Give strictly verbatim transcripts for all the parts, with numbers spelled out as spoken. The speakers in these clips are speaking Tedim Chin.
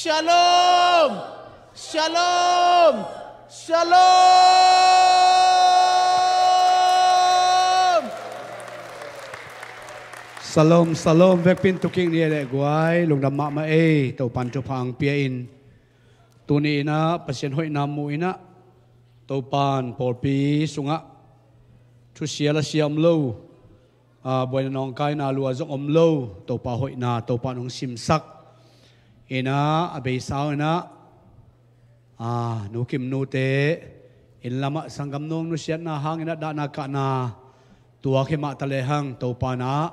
Shalom! Shalom! Shalom! Shalom, shalom. Vekpi in tu kik ni, a leh guai, lungdam mahmah ei. Topan thupha hong pia in, tuni in ah Pasian hoihna mu in ah, Topan pawlpi sungah thusia lasia om lo, a, buaina nawngkaina lua zong om lo, Topa hoihna Topan hong simsak in ah, a beisa in ah, a, nu Kim nute inn lamah sanggam nung nusiatna hangin ah dahna kahna tuak hi mah ta lehang, Topan ah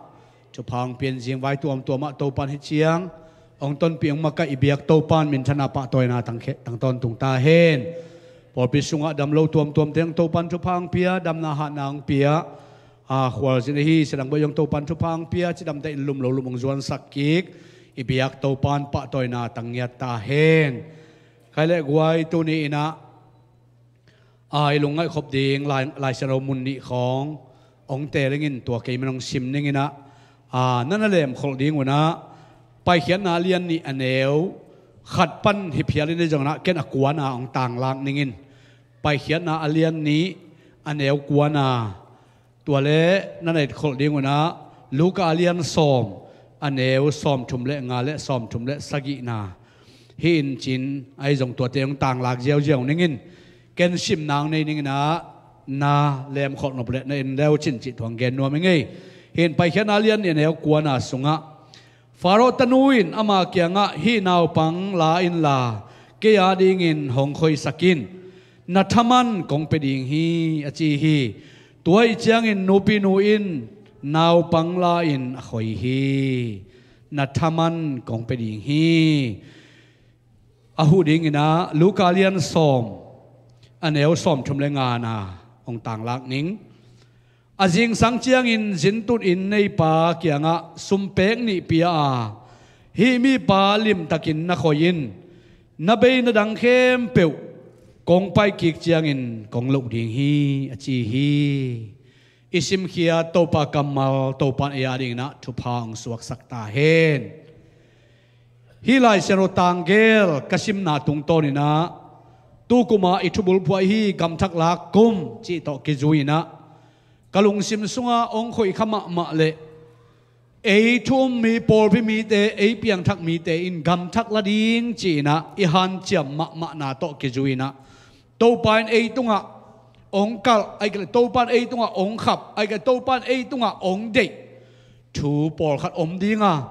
thupha hong pia in, zingvai tuamtuam ah Topan hih ciang hong tonpih, hong makaih, i biak Topan minthanna pahtawina tang khe-, tang tawntung ta hen. Pawlpi sungah dam lo tuamtuamte hong Topan thupha hong pia, damna hatna hong pia, a, khualzin ahi Sia Dang Bawi hong Topan thupha hong pia, cidamteh in lum lo lum hong zuansak kik, i biak Topan pahtawina tang ngiat ta hen. Khai leh guai, tuni in ah, a, i lungngaih khop ding Lai, Lai Siangtho mun nih khawng hong teel ing in, tua kei man hong sim ning in ah, a, na na lemkholh ding un ah, Paikhiatna a lian nih a neu khat pan hi phial in, ahi zongin ah ken a kuana hong tanglak ning in. Paikhiatna a lian nih a neu kuana, tua leh na na etkholh ding un ah Luka a lian sawm a neu sawmthum le nga le sawmthum le sagihna. Hih in cin, ahi zong tuate hong tanglak ziauziau ning in. Ken simna hong nei ning in ah, na lemkholh nop leh na en leu cin cih thu hong gen nuam ing ei. Hih in Paikhiatna a lian nih a neu kuana sungah, Faro tanu in ama kiangah, "Hih naupang la inla, kei a dingin hong khoisak in. Na thaman kong pia ding hi," a ci hi. Tua ahih ciangin nupinu in naupang la-in a khoi hi. Na thaman kong pia ding hi. A huh ding in ah Luka lian sawm a neu sawmthum le ngana hong tanglak ning. A zingsang ciangin zintun inn neipa kiangah sumpek nih pia a, "Hih mipa limtakin na khoi in, na bei na dang khempeuh kong paikik ciangin kong loh ding hi," a ci hi. I simkhiat Topa kammal Topan ei a dingin ah thupha hong suaksak ta hen. Hih Lai Siangtho tang gel ka simna tungtawn in ah, tu kum a i thubulphuh ahi Gamthak Lak Kum cih tawh kizui in ah, ka lungsim sungah hong khoih kha mahmah leh, ei thu um mi, pawlpi mite, ei piangthak mite in gamthak la ding ci in ah i hanciam mahmahna tawh kizui in ah, Topa in ei tungah hong kalh, ahih kei leh Topa in ei tungah hong khap, ahih kei leh Topa in ei tungah hong deih thu pawlkhat om ding a,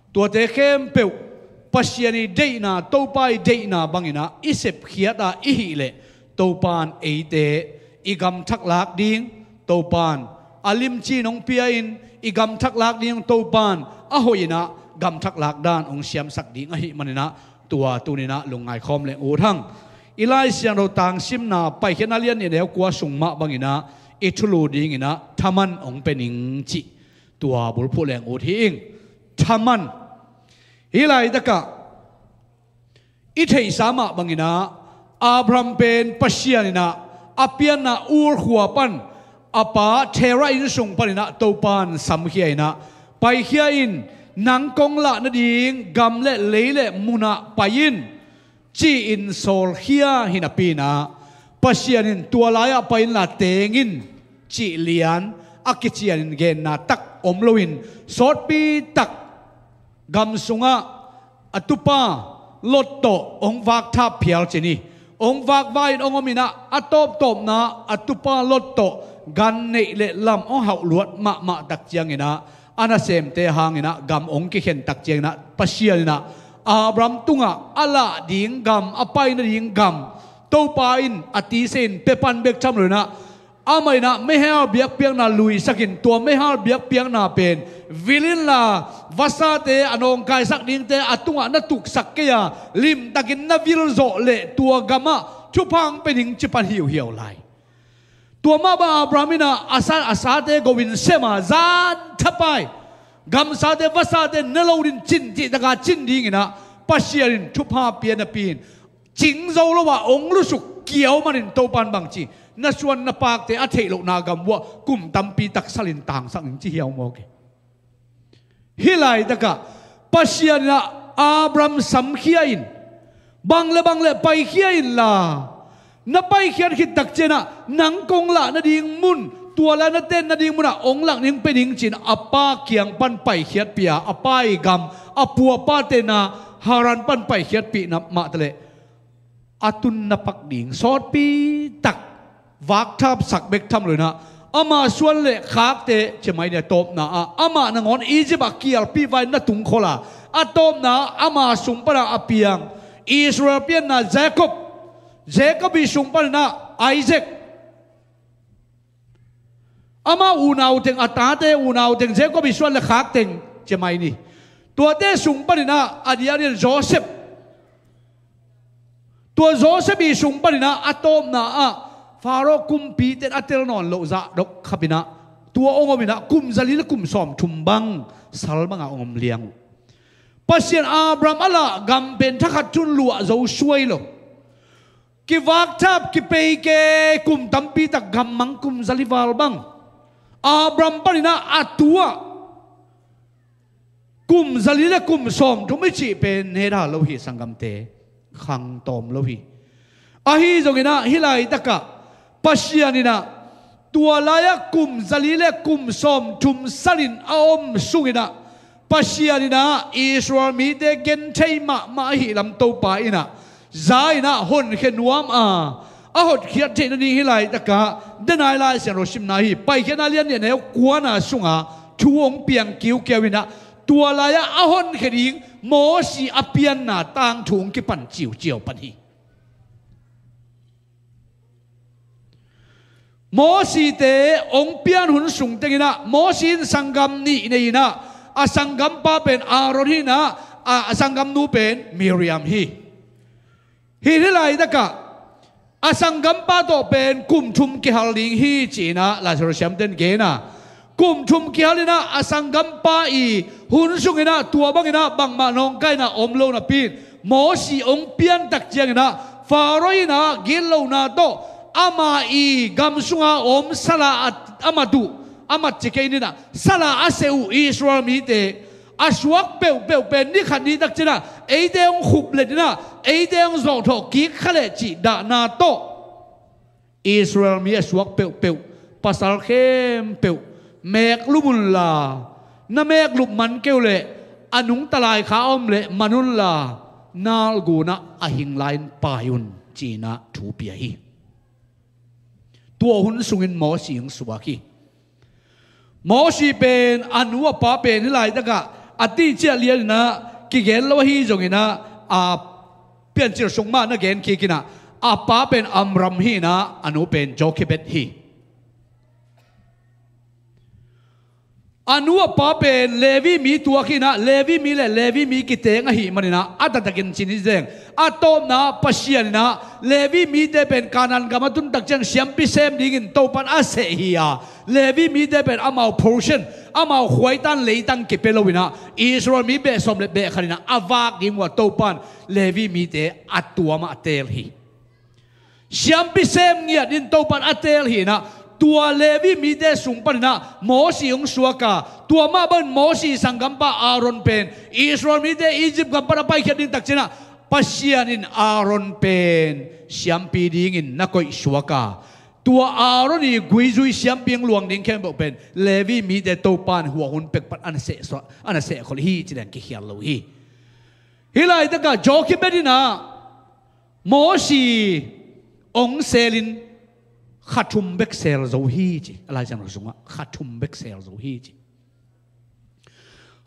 tuate khempeuh Pasian i deihna, Topa i deihna bangin ah i sepkhiat a i hih leh, Topa in eite i gamthak lak ding, Topa in a limci in hong pia in, i gamthak lak ding, Topa in a hoih in ah gamthak lak dan hong siamsak ding ahih manin ah, tua tuni in ah lungngai khawm leng ut hang. I Lai Siangtho tang simna Paikhiatna lian nih a neu kua sung mah bangin ah i thulu dingin ah thaman hong pia ning cih tua bulphuh leng ut hi ing. Thaman. Hih laitakah i theihsa mah bangin ah, Abraham pen Pasian in ah a pianna Ur khua pan, a pa Terah innsung panin ah Topa in samkhia in ah, "Paikhia in, nang kong lah nading gam le lei le munah pai in," ci-in sawlkhia hi napi in ah, Pasian in "Tua lai-ah pai inla teng in," cih lian a kician in genna tak om loin, sawtpi tak gam sungah a tupa Lot tawh hong vakthap phial cin hi. Hong vakvai in hong om in ah, a tawptawpna a tupa Lot tawh gan neih le lamh hong hauh luat mahmah tak ciangin ah, a nasemte hangin ah gam hong kikhen tak ciangin ah, Pasian in ah Abraham tungah a lah ding gam, a pai nading gam, Topa in a tise in pia pan bek tham lo in ah, amah in ah meihal biakpiakna luisak in, tua meihal biakpiakna pen vil inla, vasate, a nawngkaisak dingte a tungah na tuksak kei a, limtakin na vil zawh leh tua gamah thupha hong pia ning ci pan hiuhiau lai. Tua mah bang Abraham in ah a sa, a sate go in sem a, zan thapai, gamsate, vasate ne lo ding cin, cih taka cin dingin ah Pasian in thupha pia napi in, cing zo lo a hong lusuk kiau manin Topa in bang ci, "Na suan na pakte a theih lohna gam uah kum tampi tak salin tangsak ning," ci hiau mawk hi. Hih laitakah Pasian in ah Abraham samkhia in, bang le bang le paikhia inla, na paikhiat khit tak ciangin ah nang kong lah nading mun, tua lai na ten nading munah hong lak ning pe ning ci-in a pa kiang pan paikhiatpih a, a pa ii gam, a pu a pa tenna Haran pan paikhiatpih na mah taleh a tun na pak ding sawtpi tak vakthap sak bek tham lo-in ah, ama suan le khakte, ci mai ni, a tawpna ah amah nangawn Egypt ah kialpih vai na tungkholh a, a tawpna ah ama sung pana a piang Israel pianna Jacob, Jacob ii sung panin ah Isaac, ama unau teng, a tate unau teng, Jacob ii suan le khak teng, ci mai ni. Tuate sung panin ah a diakdiakin Joseph, tua Joseph ii sung panin ah a tawpna ah Pharaoh kumpite in a tel nawn loh zah dok khapin ah tua hong omin ah kum zali le kum sawmthum bang sal bangah hong om liang uh. Pasian Abraham a lah gam pen thakhat thu-in luah zo suai lo. Kivakthap, kipei kei, kum tampi tak gammang, kum zali val bang. Abraham panin ah a tu-ah kum zali le kum sawmthum i cih pen neta lo hi, sanggamte. Khangtawm lo hi. Ahi zongin ah hih laitakah Pasian in ah tua lai-ah kum zali le kum sawmthum salin a om sungin ah Pasian in ah Israel mite genthei mahmah ahih lam Topa in ah za-in ah honkhia nuam a, a hotkhiat theih nading hih laitakah denai Lai Siangtho simna hi. Paikhiatna lian nih, a neu kuana sunga thu hong piang kiukiau in ah tua lai-ah a honkhia ding Mosi a pianna tangthu hong kipan ciuciau pan hi. Mosite hong pian hun sung tengin ah Mosi in sanggam nih nei-in ah, a sanggampa pen Aaron hi-in ah, a, a sanggamnu pen Miriam hi. Hih, hih laitakah a sanggampa tawh pen kum thum kihal ding hi ci-in ah Lai Siangtho siamte in gen a, kum thum kihal in ah a sanggampa ii hun sungin ah tua bangin ah bangmah nawngkaina om lo napi-in Mosi hong pian tak ciangin ah Pharaoh in ah gitlohna tawh ama ii gam sunga om sala a, a mat uh, a mat ci kei ni-in ah, sala a seh uh Israel mite a suak peuhpeuh pen ni khat ni tak ciangin ah eite hong khuplet in ah eite hong zawhthawh kik kha leh cih dahna tawh Israel mi a suak peuhpeuh, pasal khempeuh, meeklup unla, na meeklup man kei uh leh a nungta lai kha a om leh man unla, nalgunah a hing lai-in pai un, ci-in ah thu pia hi. Tua hun sungin Mosi hong suak hi. Mosi pen a nu a pa pen hih laitakah a tihciah lianin ah kigen lo ahi zongin ah, a, Piancil sung mah na gen kik in ah, a pa pen Amram hi-in ah a nu pen Jochebed hi. A nu a pa pen Levi mi tuak hi-in ah, Levi mi le Levi mi kiteng ahih manin ah a taktakin ci ni zeng. A tawpna Pasian in ah Levi mite pen Kanaan gam a tun tak ciang siampi sem dingin Topa'n a seh hi a, Levi mite pen amau portion, amau khuaitan leitang kipia lo-in ah Israel mi beh sawm le beh khat in ah a vak ding uh a Topa'n Levi mite a tua mah a teel hi. Siampi sem ngiat in Topa'n a teel hi-in ah, tua Levi mite sung panin ah Mosi hong suak a, tua mah bangin Mosi sanggampa Aaron pen Israel mite Egypt gam pan a paikhiat ding tak ciangin ah Pasian in Aaron pen siampi dingin na koih suak a, tua Aaron ii guizui siampi hong luang ding khempeuh pen Levi mite Topa'n hua hun pek pan a na seh suak, a na seh khol hi ci leng kikhial lo hi. Hih laitakah Jochebed in ah Mosi hong selin kha thum bek sel zo hi ci. A Lai Siangtho sungah kha thum bek sel zo hi ci.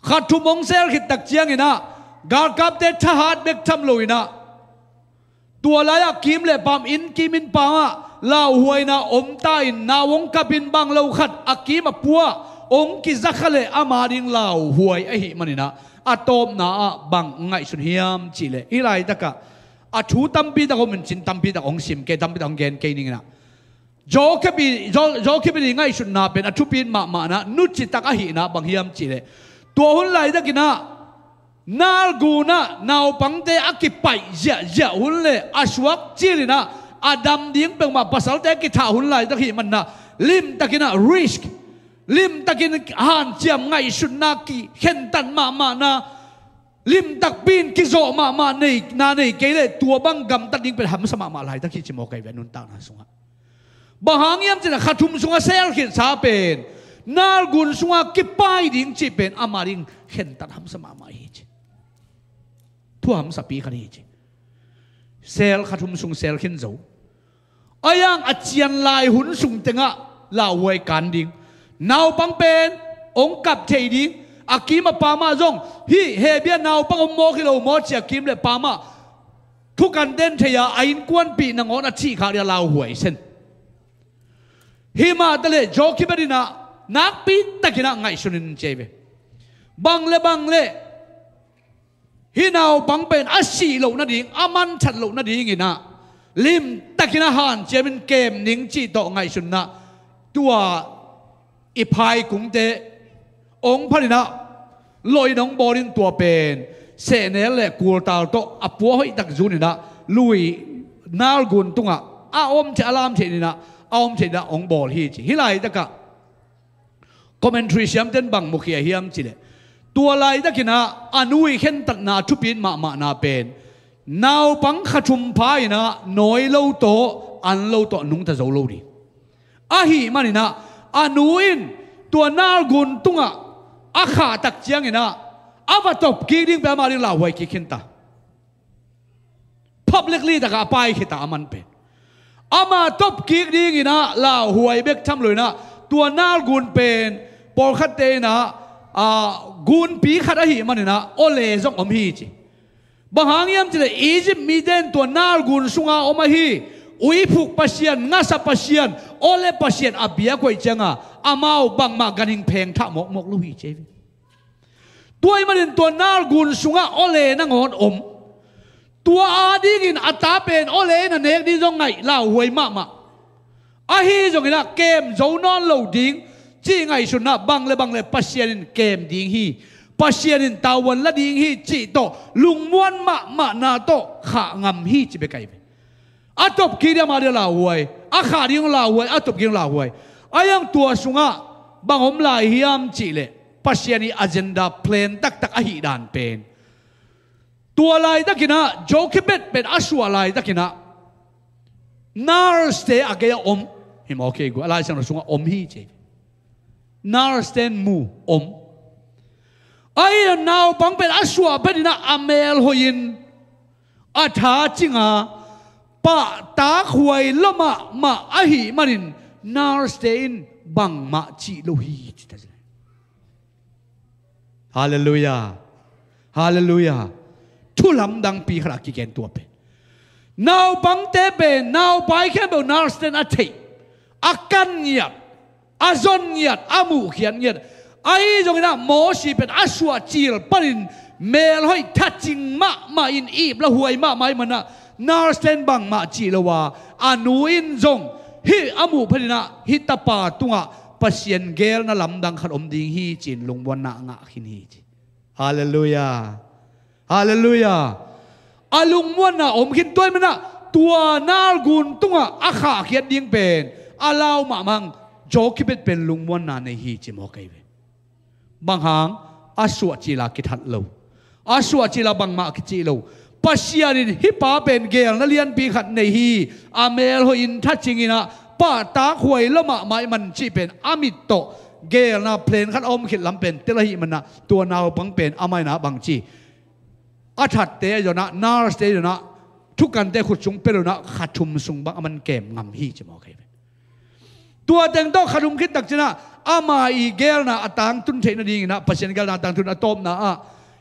Kha thum hong sel khit tak ciangin ah galkapte thahat bek tham lo-in ah, tua lai-ah kim le paam, inn kim inn paam ah lauhuaina om ta-in, nau hong kapin bang lo khat a kim a pu-ah hong kiza kha leh ama ding lauhuai ahih manin ah a tawpna ah bang ngaihsun hiam cih leh, hih laitakah a thu tampi tak om in cin, tampi tak hong sim kei, tampi tak hong gen kei ning in ah, Jochebed ii, Jo-, Jochebed ii ngaihsutna pen a thupi mahmahna nucitak ahihna bang hiam cih leh, tua hun laitakin ah nalgunah naupangte a kipaih ziahziah hun le a suak cil in ah a dam ding peuhmah pasalte a kithah hun laitak ahih manin ah limtakin ah risk, limtakin hanciam, ngaihsutna kikhentat mahmahna, Limtakpi in kizawh mahmah nei, na nei kei leh tua bang gamtat ding pen hamsa mahmah laitak hi ci maw, kei ve nuntakna sungah. Bang hang hiam cih leh kha thum sungah sel khinsa pen, nalgun sungah kipai ding cih pen ama ding khentat hamsa mahmah hi ci. Thu hamsapi khat hi ci. Sel kha thum sung sel khin zo. A yang a cian lai hun sung tengah lauhuai kan ding. Naupang pen ong kap thei ding. A kim a pam ah zong hih Hebia naupang om mawk hi lo maw ci a kim le pam ah thukan ten thei a, a innkuanpih nangawn a thih khak ding a lauhuai sen. Himah taleh Jochebed in ah nakpi takin ah ngaihsun in ci ve. Bang le bang le hih naupang pen a sih loh nading, a manthat loh nadingin ah limtakin a hanciamin kem ning cih tawh ngaihsun in ah tua i phaikungte ong phan in ah lawh in ong bawl in tua pen sehnel le kultal tawh a pua hoihtak zun in ah lui nalgun tungah a om thei, a lam thei in ah, a om thei in ah ong bawl hi ci. Hih laitakah commentary siamten bang mukhia hiam cih leh, tua laitakin ah a nu i khentatna a thupi mahmahna pen naupang kha thum pha in ah nawi lo tawh an lo tawh nungta zo lo ding. Ahih manin ah a nu in tua nalgun tungah a khah tak ciangin ah a va top kik ding pen amah ding lauhuai kik khin ta. Publicly takah a pai khit a, aman pen ama top kik dingin ah lauhuai bek tham lo in ah tua nalgun pen pawlkhatte in ah, ah, gunpi khat ahih manin ah awle zong om hi ci. Bang hang hiam cih leh Egypt mite in tua nalgun sunga om ahi uiphuk pasian, ngasa pasian, awle pasian a biak hoih cianga amau bangmah ganhing phengthah mawkmawk lo hi ci. Tua ahih manin tua nalgun sungah awle nangawn om. Tua adingin a ta pen awle in a nek ding zong ngaih lauhuai mahmah. Ahi zongin ah kem zo nawn lo ding cih ngaihsun ah bang le bang le Pasian in kem ding hi, Pasian in tavuan la ding hi cih tawh lungmuan mahmahna tawh khah ngam hi ci bek ahi ve. A top kik ding amah ding lauhuai, a khah ding lauhuai, a top kik ding lauhuai. A yang tua sungah bang om lai hiam cih leh Pasian i agenda plan taktak ahih dan pen. Tua laitakin ah Jochebed pen a suah laitakin ah nurse-te a gei a om hi maw, kei gu a Lai Siangtho sungah om hi ci. Nurse-te in mu om. Ahi naupang pen a suah phetin ah a mel hoihin a tha cinga pahtak huai lua mahmah ahih manin nurse-te in bangmah cih lo hi ci ta. Halleluiah. Halleluiah. Thu lamdangpi khat a kigen tua pen naupangte pen, naupai khempeuh nurse-te in a theih, a kan ngiat, a zon ngiat, a muhkhiat ngiat. Ahi zongin ah Mosi pen a suah cil panin melhoih thacing mahmah in ip la huai mahmah ahih manin ah nurse-te in bangmah cih lo a, a nu in zong hih a muh phetin ah hih tapa tungah Pasian geelna lamdang khat om ding hi ci-in lungmuanna a ngah khin hi ci. Halleluiah. Halleluiah. A lungmuanna om khin. Tua ahih manin ah tua nalgun tungah a khahkhiat ding pen a lau mahmah hang, Jochebed pen lungmuanna nei hi ci maw, kei ve. Bang hang? A suah cila kithat lo, a suah cila bangmah kicih lo. Pasian in hih pa pen geelna lianpi khat nei hi, a mel hoihin thacingin ah pahtak huai lua mahmah ahih man cih pen a mit tawh geelna plan khat a om khit lam pen tel ahih manin ah tua naupang pen amah in ah bangci, a thatte ahi zongin ah, nurse-te ahi zongin ah, thukante khut sung pia lo-in ah kha thum sung bang aman kem ngam hi ci maw, kei ve. Tua teng tawh kha thum khit tak ciangin ah ama i geelna a tangtun theih nadingin ah, Pasian geelna a tangtun a tawpna ah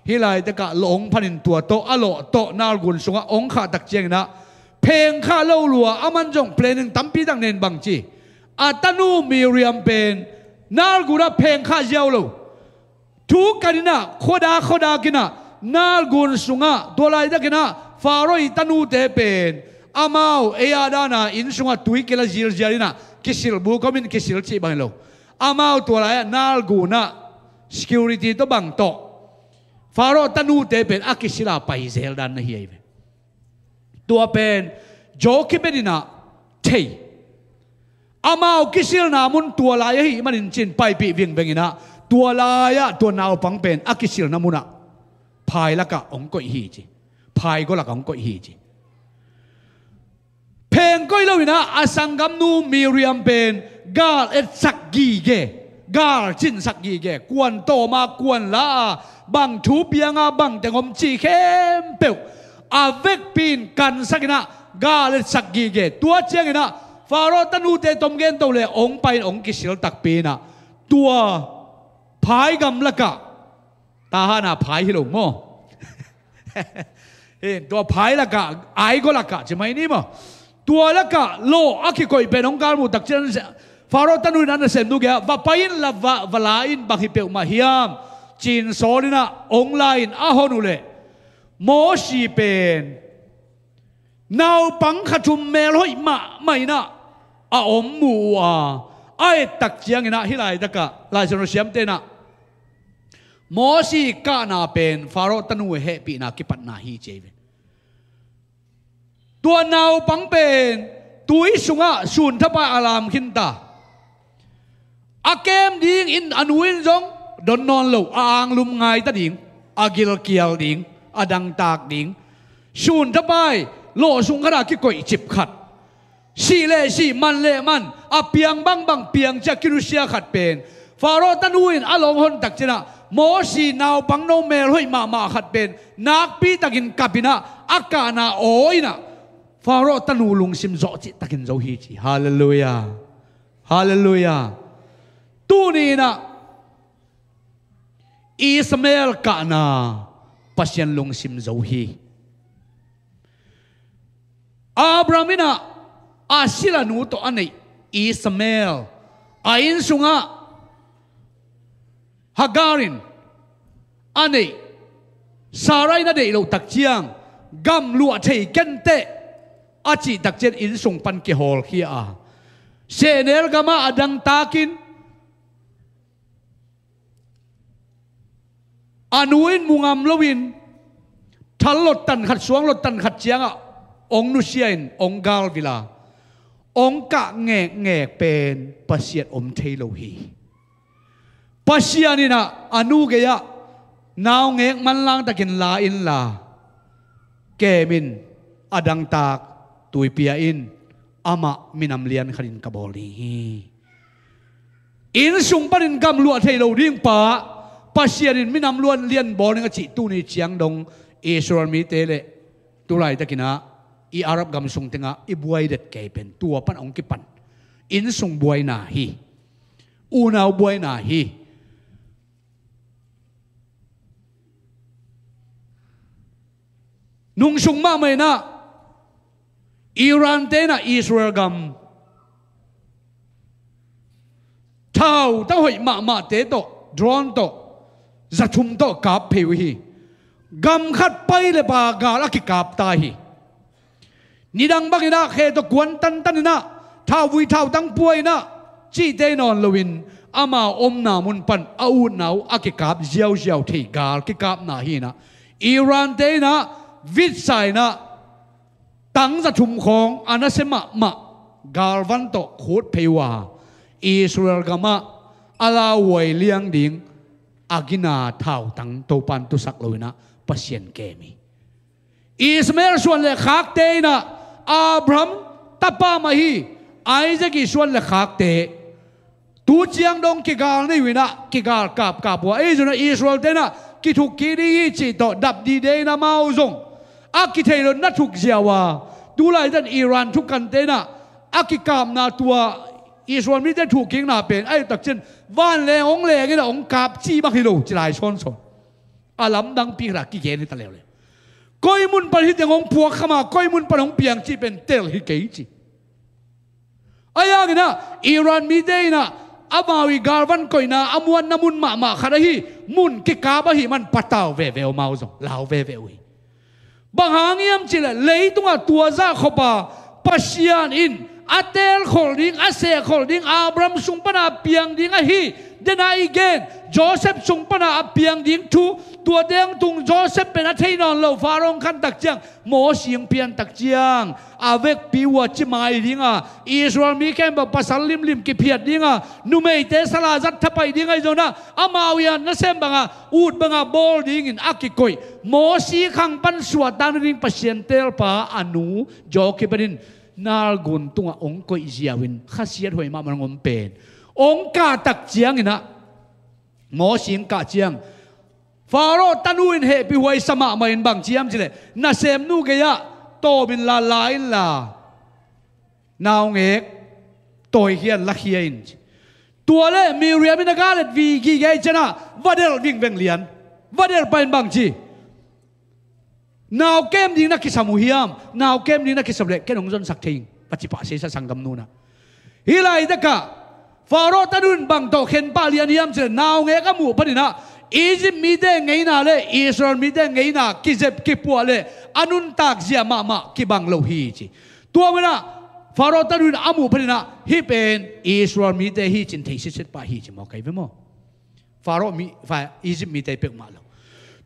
hih laitakah lawh hong phanin tua tawh, a lawh tawh nalgun sungah hong khah tak ciangin ah phengkhah lo lua, aman zong planning tampi tak nei in bangci, a tanu Miriam pen nalgun ah phengkhah ziau lo. Thu kan in ah, khuadak khuadak in ah, nalgun sungah, tua laitakin ah Faro i tanute pen amau ei a dana inn sungah tui kila zilzial in ah kisil, bu kawmin kisil cih bang hi lo. Amau tua lai-ah nalgun ah security tawh bang tawh Faro tanute pen a kisil a pai zel dan na hi ahi ve. Tua pen Jochebed in ah thei. Amau kisilna mun tua lai ahih manin ci-in paipih vingveng in ah, tua lai-ah tua naupang pen a kisilna munah phai lakah hong koih hi ci. Phai gua lakah hong koih hi ci. Pheng koih lo inah a sanggamnu Miriam pen gal etsak gige, gal cinsak gige, kuan tawma kuan la a, bang thu pianga bang teng om ci khempeuh a vekpi in kansak inah gal etsak gige. Tua cianginah Faro tanute tom gen to le hong pai in hong kisil takpi inah tua phai gam lakah, Tahan a phai hi lo maw? Hin, tua phai lakah, Aigawt lakah ci mai ni maw? Tua lakah lawh a kikoih pen hong galmuh takciang, Faro tanu in a nasemnu kiangah, "Va pai inla va, va la in, bang hi peuhmah hiam?" ci-in sawl inah hong la in a hon uh leh Mosi pen naupang khat thum melhoih mahmah inah a om mu uh a, a et takcianginah hih laitakah Lai Siangtho siamte inah Mosi kahna pen Faro tanu hehpihna kipatna hi ci ei ve. Tua naupang pen tui sungah sunthapai a lam khinta. A kem dingin a nu in zong don nawn lo, a anglum ngaita ding, a gilkial ding, a dangtak ding. Sunthapai lawh sung khatah kikoih cip khat. Sih le sih, man le man, a piang bangbang piang ciah kinusia khat pen Faro tanu in a long hon takcianah Mosi naupang no melhoih mahmah khat pen nakpi takin kap inah a kahna aw inah Faro tanu lungsim zawh cih takin zo hi ci. Halleluiah. Halleluiah. Tuni inah Ismael kahna Pasian lungsim zo hi. Abraham inah a silanu tawh a neih Ismael, a inn sungah Hagar in a neih Sarah in a deih loh takciang, "Gamluah thei kenteh," a cih takciang inn sung pan kihawlkhia a, sehnel gamah a dangtakin a nu in mu ngam loin thal lottan khat, suang lottan khat ciangah hong nusia in hong galvil a, hong kah ngekngek pen Pasian om thei lo hi. Pasian inah a nu gei-ah naungek manlang takin la inla, kem in, a dangtak tuipia in, amah minam lian khatin ka bawl ding hi. Inn sung panin gamluah thei lo ding pa Pasian in minam luan lian bawl ding a cih tuni ciang dong Israel mite le tulaitakinah i Arab gam sung tengah i buai det kei pen tua pan hong kipan inn sung buaina hi. Unau buaina hi. Nungsung mahmah inah Iran te inah Israel gam thautang hoih mahmahte tawh, drone tawh, zathum tawh kap phei uh hi. Gam khat pai le pa gal a kikap ta hi. Nidang bangin ah khe tawh kuan tantan in ah, thauvui thautang pua in ah, cihte nawn loin amau omna mun pan a utna uh a kikap ziauziau thei gal kikapna hi in ah, Iran te in ah vitsa in ah tangza thum khawng a nasia mahmah galvan tawh khut phei uh a, Israel gamah a lauhuai liang ding a gina thautang Topan tusak lo in ah Pasian kem hi. Ishmael suan le khakte in ah, Abraham tapa mah hi, Isaac ii suan le khakte. Tu ciang dong kigal nei uh in ah, kigal kapkap uh a, ei zong in ah Israel te in ah kithuk kik ding hi cih tawh dap dide in ah amau zong a kithei lo na thuk ziau a. Tu laitak Iran thukante in ah a kikapna tua Israel mite thukkikna pen a et takciang vanleng hong leng in ah hong kap cih bang hi lo ci lai sawnsawn. A lamdang pi khat a kigen hi ta leuleu. Koi mun pan hi teng hong puak kham a, koi mun pan hong piang cih pen tel hi kei ci. Ahi hangin ah Iran mite in ah amau ii galvan koihna a muanna mun mahmah khat ahi mun kikap ahih man patau veve uh amau zong, lau veve uh hi. Bang hang hiam cih leh leitungah tua zah khop a Pasian in a teelkholh ding, a sehkholh ding, Abraham sung pan a piang ding ahi Dena i gen, Joseph sung pana a piang ding thu, tua teng tung Joseph pen a thei nawn lo, Faro hong khan tak ciang, Mosi hong pian tak ciang, a vekpi uh a cimai dinga, Israel mi khempeuh pasal limlim kiphiat dinga, numeite sala zat thapai dinga i zona, amau i a nasem banga, ut banga bawl dingin a kikoih. Mosi khang pan suahtakna ding Pasian teelpa a nu, Jochebed in, nalgun tungah hong koih ziau in, khasiat huai mahmah hong om pen. Hong kah tak cianginah, Mosi hong kah ciang, Faro tanu in hehpih huai sa mahmah in bang ci hiam cileh, nasemnu gei-ah tawm inla, la inla, naungek tawikhia in lakhia in ci. Tua le Miriam in a galet vi gige cianah, va delh vingveng lian, va delh pain bang ci. Nau kem ding na kisam uh hiam? Nau kem ding na kisam leh ken hong zonsak thei ing, va ci pah seisa sanggamnu nah. Hih laitakah Faro tanu in bang tawh khenpah lian hiam cileh, naungek a muh paninah Egypt mite ngeina le Israel mite ngeina kizep kipuah le a nuntak zia mahmah kibang lo hi ci. Tua manah Faro tanu in a muh paninah hih pen Israel mite hi cin thei sitset pah hi ci maw, kai ve maw? Faro mi, fa, Egypt mite peuhmah lo.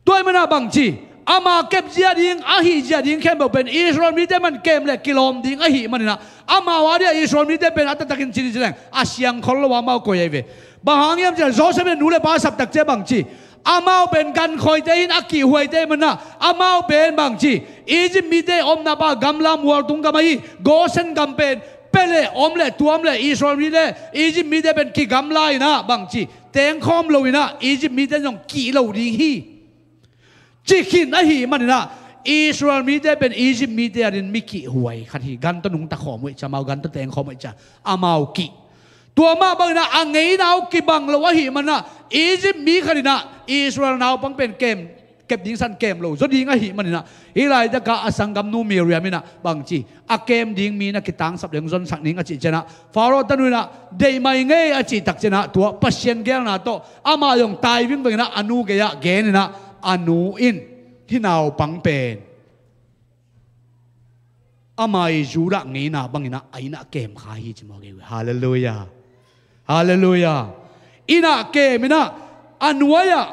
Tua i manah bang ci, ama kep zia ding, a hih zia ding khempeuh pen Israel mite man kem le kilawm ding ahih maninah, amau a dia Israel mite pen a taktakin cini cileng a siangkhol lo a amau koi ahi ve. Bang hang hiam cileh, Joseph in nu le pa saptak cia bang ci, amau pen gankhawite in a kihhuaite manah, amau pen bang ci, Egypt mite omna pa gamla mualtung gam ahi Gosen gam pen pele om le tuam le Israel mite, Egypt mite pen kigamla inah bang ci, tengkhawm lo inah Egypt mite zong kih lo ding hi. Cikhin ahih maninah Israel mite pen Egypt mite adin mi kihhuai khat hi. Gan tawh nungta khawm uh ih cia, amau gan tawh tengkhawm uh ih cia, amau kih. Tua mah banginah a ngeina uh kibang lo ahih manah Egypt mi khatinah Israel naupang pen kem, kep ding san kem lo zaw ding ahih maninah, hih laitakah a sanggamnu Miriam inah bang ci, a kem ding mi na kitangsap le hong zonsak ning a cih cianah, Faro tanu inah deih mai ngei a cihtak cianah, tua Pasian gelna tawh amah zong tai vingvenginah a nu gei-ah geninah, a nu in hih naupang pen ama i Judah ngeina banginah a innah kem kha hi ci maw, gei uh. Halleluiah. Halleluiah. Innah kem inah a nuai-ah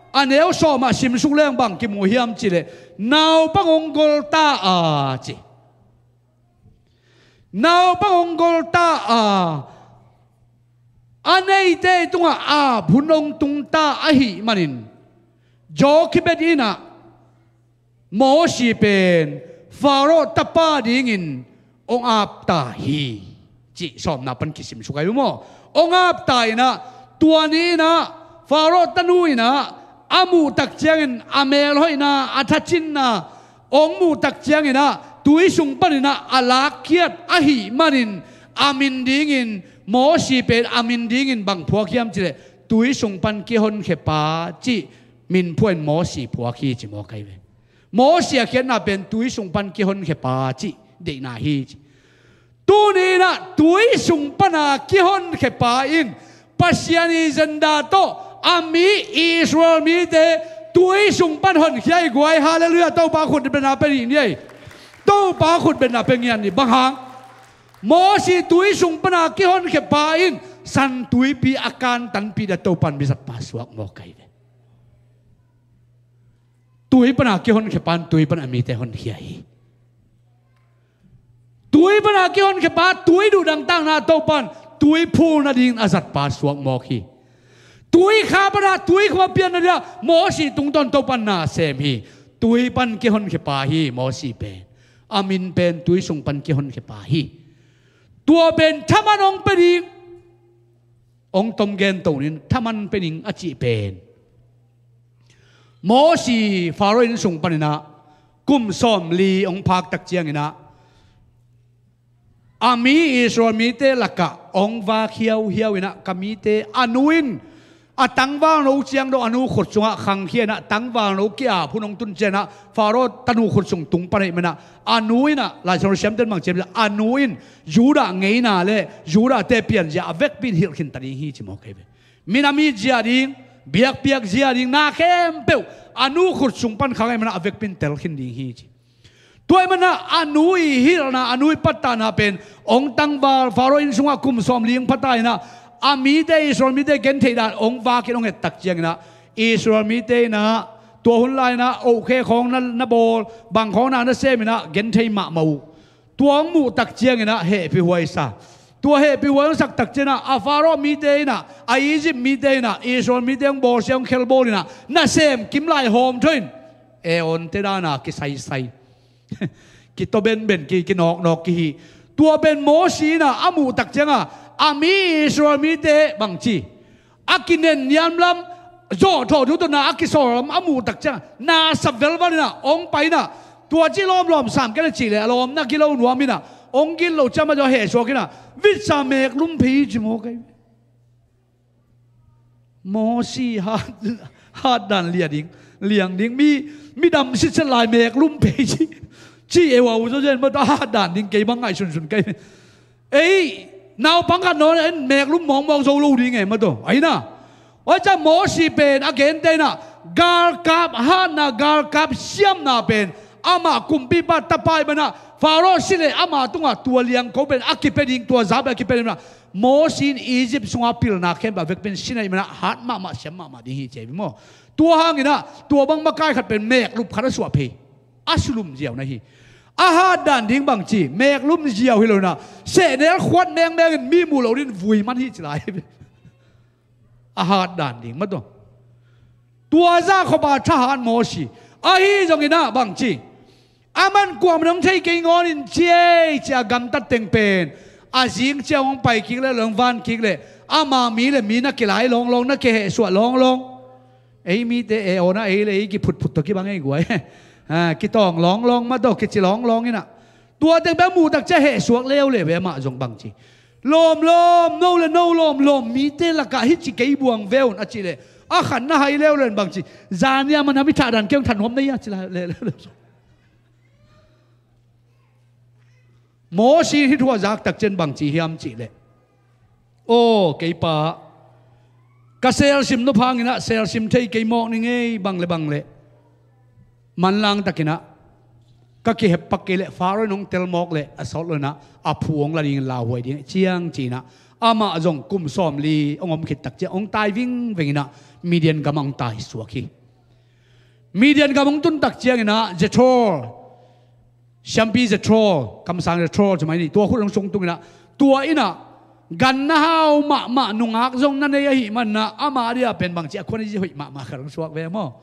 a neu sawmah simsuk leng bang kimu hiam cileh, naupang hong gol ta a ci. Naupang hong gol ta a, a neite tungah ap hun hong tung ta ahih manin, Jochebed inah Mosi pen Faro tapa dingin hong ap ta hi, cih sawmna pan kisim suk ahi uh maw? Hong ap ta inah, tua ni inah Faro tanu inah a muhtak ciangin a melhoihna, a thacinna hong muhtak cianginah tui sung paninah a lakkhiat ahih manin, a min dingin, Mosi pen a min dingin bang phuak hiam cileh, tui sung pan kihonkhia pa cih min phuahin Mosi phuak hi ci maw, kai ve. Mosi a khiatna pen tui sung pan kihonkhia pa cih deihna hi ci. Tuni inah tui sung pana kihonkhia pa in Pasian i zenda tawh a mi Israel mite tui sung pan honkhia hi guai. Halleluiah. Topa khutbetna pe nih ni ei. Topa khutbetna pe ngian ni. Bang hang? Mosi tui sung pana kihonkhia pa in San Tuipi a kantanpih dia Topan mi zatpa suak maw, kai ve. Tui pana kihonkhia pan tui pana mite honkhia hi. Tui pana kihonkhia pa, tui duhdangtakna Topan tui phul nadingin a zatpa suak mawk hi. Tui kha pana tui khua pianna dia Mosi tungtawn Topan na sem hi. Tui pan kihonkhia pa hi Mosi pen. A min pen tui sung pan kihonkhia pa hi. Tua pen thaman hong pe ding, hong tom gen to ning, thaman pe ning a cih pen, Mosi Faro inn sung paninah kum sawmli hong phaktak cianginah a mi Israel mite lakah hong vak hiauhiau inah, ka mite, a nu in a tangvalno ciang dong a nu khut sungah khangkhia inah, tangvalno ki-ap hun hong tun cianginah Faro tanu khut sung tung pan ahih manah, a nu inah, Lai Siangtho siamten bang ci hiam, a nu in Judah ngeina le Judah-te pianzia a vekpi in hilh khin ta ding hi ci mawk ahi ve. Minam it zia ding, biakpiak zia ding, na khempeuh a nu khut sung pan khang ahih manah a vekpi in tel khin ding hi ci. Tua ahih manah a nu i hilhna, a nu i pattahna pen, hong tangval Faro inn sungah kum sawmli hong pha ta inah, A mite, Israel mite gentheih dan hong vakin hong ettak cianginah, Israel mite inah tua hun lai inah ohkhe khawng na, na bawl, bang khawng na, na sem inah genthei mahmah uh. Tua hong muhtak cianginah hehpihhuai sa. Tua hehpihhuai hong saktak cianginah a Faro mite inah, a Egypt mite inah Israel mite hong bawlsia, hong khelbawl inah nasem kim lai hawm tho in, e awnte dana kisaisai, kitaw benben, ki, kinawknawk kihi. Tua pen Mosi inah a muhtak cianga a mi Israel mite bangci a kinenniam lam, zawhthawh dutona a kisawl lam a muhtak cianga nasa velval inah hong pai inah, tua ci lawmlawm sam kei le cih le a lawmna gilo nuam inah hong gilo ciama zaw hehsuak inah vitsa meklum phei ci maw kei. Mosi hat, hat dan lia ding, liang ding, mi, mi dam sitset lai meklum phei ci, ci e wa u zo zen maw, tua hat dan ding kei bang ngaihsunsun kei. Ei, naupang khat nawn en meklum mawkmawk zo lo ding e maw tua. Aina, oi ca Mosi pen a gente inah galkap hatna, galkap siamna pen amah kumpipa tapa i banah Faro si le ama tungah tua liangko pen a kipia ding, tua za pen a kipia ding inah Mosi in Egypt sunga pilna khempeuh a vek pen sinah i manah hat mahmah siam mahmah ding hi ci a hi maw. Tua hanginah tua bang makai khat pen meklup khat a suah phei, a sulum ziau na hi. A hat dan ding bangci meklum ziau hi lo inah sehnel khuat mengmeng in mi muh lo din vui man hi ci lai. A hat dan ding maw tua. Tua zah khop a thahat Mosi ahi zonginah bangci a man kuamah nong thei kei ngawn in ciei cia gamtat teng pen a zing cia hong pai kik le, hong van kik le, ama mi le mi na kilai lawnglawng, na kihehsuah lawnglawng. Ei mite e awna ei le ei kiphutphut tawh kibang ei guai. Kitawng lawnglawng maw tua, kici lawnglawng inah tua teng pen a muhtak cia hehsuak leuleu ve amah zong bangci. Lawmlawm no le no lawmlawm mite lakah hih ci kei buang ve un a cih leh a khan na hai leuleu in bangci. Zania man a mi thah dan kei hong that nuam na ia ci la leuleu. Mosi in hih thu a zaktak cian bangci hiam cih leh, aw kei pa, ka selsim nop hanginah selsim thei kei mawk ni ngei, bang le bang le manlang takinah ka kiheppak kei leh Faro in hong tel mawk leh a sawt lo inah a phu hong la dingin lauhuai ding ciang ci inah amah zong kum sawmli hong om khittak ciang hong tai vingveng inah Midian gamah hong taisuak hi. Midian gam hong tuntak cianginah Jethro, siampi Jethro, kamsang Jethro ci mai ni, tua khut hong sungtung inah tua inah gan na hau mahmah, nungak zong na nei ahih manah ama dia pen bangci a khuan i hoih mahmah khat hong suak ve maw.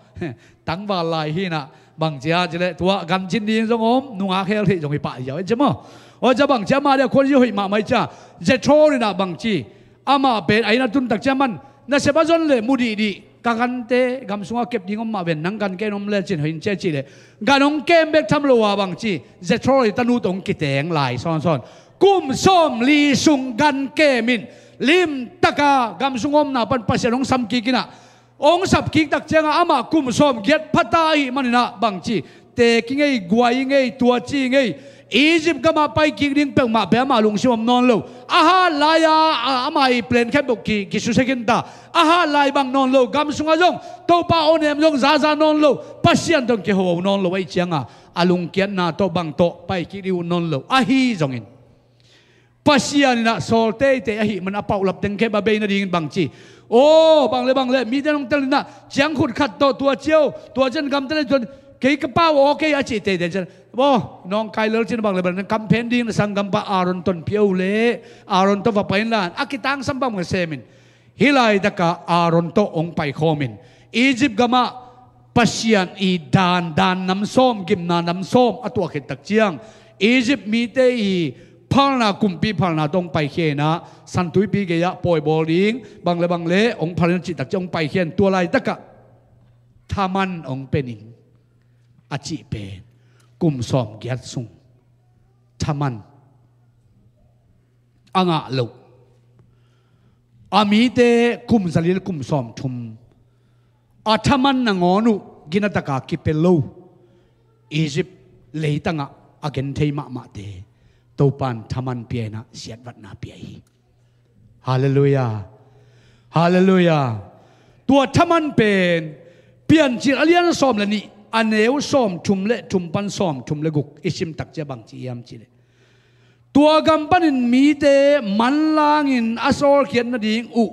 Tangval lai hi inah bangci a ci leh tua gan cin ding zong om, nungak hel theih zong hi pah ziau e ci maw. Aw cia bangci ama dia khuan i hoih mahmah i cia Jethro inah bangci amah pen a inn a tuntak cia man nasep a zon le mu dihdih, ka gante gam sungah kep ding om mah ven, nang gan ken om le cin hoih in cia cih leh gan hong kem bek tham lo a bangci Jethro i tanu tawh hong kiteng lai sawnsawn. Kum sawmli sung gan kem in limtaka gam sung omna pan Pasian hong sam kik inah hong sap kiktak cianga amah kum sawmgiat phata ahih maninah bangci, teek i ngei, guai i ngei, tuaci i ngei. Egypt gamah pai kik ding peuhmah pen amah lungsim om nawn lo. A hat lai-a ama i plan khempeuh ki, kisusia khinta. A hat lai bang nawn lo, gam sungah zong Topa awnem zong zaza nawn lo, Pasian tawh kiho nawn lo ahih cianga a lungkiatna tawh bang tawh pai kik ding uh nawn lo. Ahi zongin Pasian inah sawl teitei ahih man a paulap teng khempeuh a bei nadingin bangci, aw bang le bang le mite nong tel inah ciangkhut khat tawh tua cio, tua cian gamta le tuan, kei ka pau aw kei a cih teitei cian, aw nawngkai lel cin bang le bang le kamphen ding na sanggampa Aaron tonpih o le Aaron tawh va pai inla a kitangsam bang le semin. Hih laitakah Aaron tawh hong paikhawmin Egypt gamah Pasian i dan, dan nam sawm, gimna nam sawm a tuah khittak ciang Egypt mite i phalna, kumpi phalna tawh hong paikhia inah Santuipi gei-ah pawi bawl ding bang le bang le hong phal in a cihtak ciang hong paikhia in tua laitakah thaman hong pe ning a cih pen kum sawmgiat sung thaman a ngah loh, a mite kum zali le kum sawmthum a thaman nangawn uh ginataka kipia lo Egypt leitangah a genthei mahmahte Topan thaman pia inah siatvatna pia hi. Halleluiah. Halleluiah. Tua thaman pen Piancil a lian sawm le nih, a neu sawmthum le thum pan sawmthum le guk i simtak cia bangci hiam cih leh, Tua gam panin mite manlangin a sawlkhiat nading uh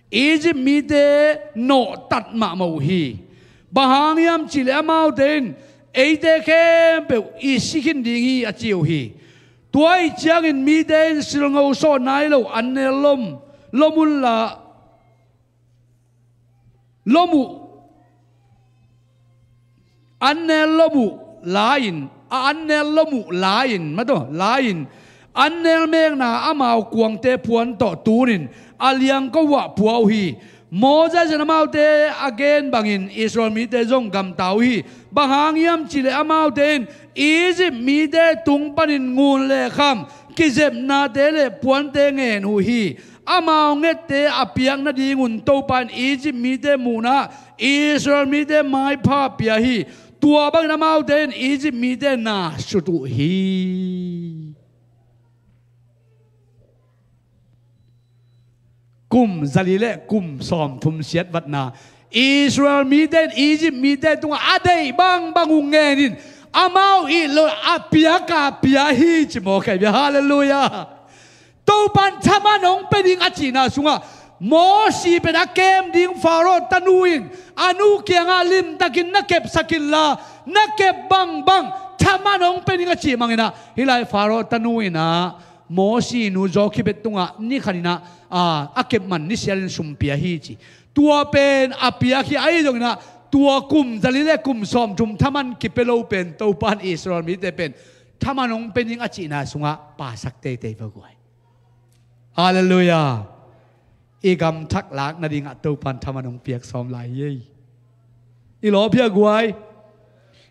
Egypt mite nawhtat mahmah uh hi. Bang hang hiam cihleh amaute in eite khempeuh i si khin ding hi a ci uh hi. Tua ahih ciangin mite in silngo sawh nai lo an nel lom, lom unla, lom uh, an nel lom uh la-in, a an nel lom uh la-in, mataw, la-in, an nel mekna amau kuangte puan tawh tunin a liangko uh ah pua uh hi. Moses in amaute a gen bangin Israel mite zong gamta uh hi. Bang hang hiam cihleh amaute in Egypt mite tung panin ngun le kham, kizepnate le puante ngen uh hi. Amau ngette a piak nadingun Topa in Egypt mite muhna Israel mite maipha pia hi. Tua bangin amaute in Egypt mite na sut uh hi. Kum zali le kum sawmthum siatvatna Israel mite in Egypt mite tungah a deih bangbang uh ngenin amau it lo a piak a pia hi ci mawk hi ve. Halleluiah. Topan thaman hong pia ding a cihna sungah Mosi pen a kem ding Faro tanu in a nu kiangah limtakin na kepsak inla, na kep bangbang thaman hong pia ding a cih manginah hih lai Faro tanu inah Mosi nu Jokhebed tungah ni khaninah a kep man nisialin sum pia hi ci. Tua pen a piak hi ahi zonginah tua kum zali le kum sawmthum thaman kipia lo pen Topan Israel mite pen thaman hong pia ding a cihna sungah pasak teitei va guai. Halleluiah. I gam thak lak nadingah Topan thaman hong piak sawm lai hi ei. I lawp hia guai?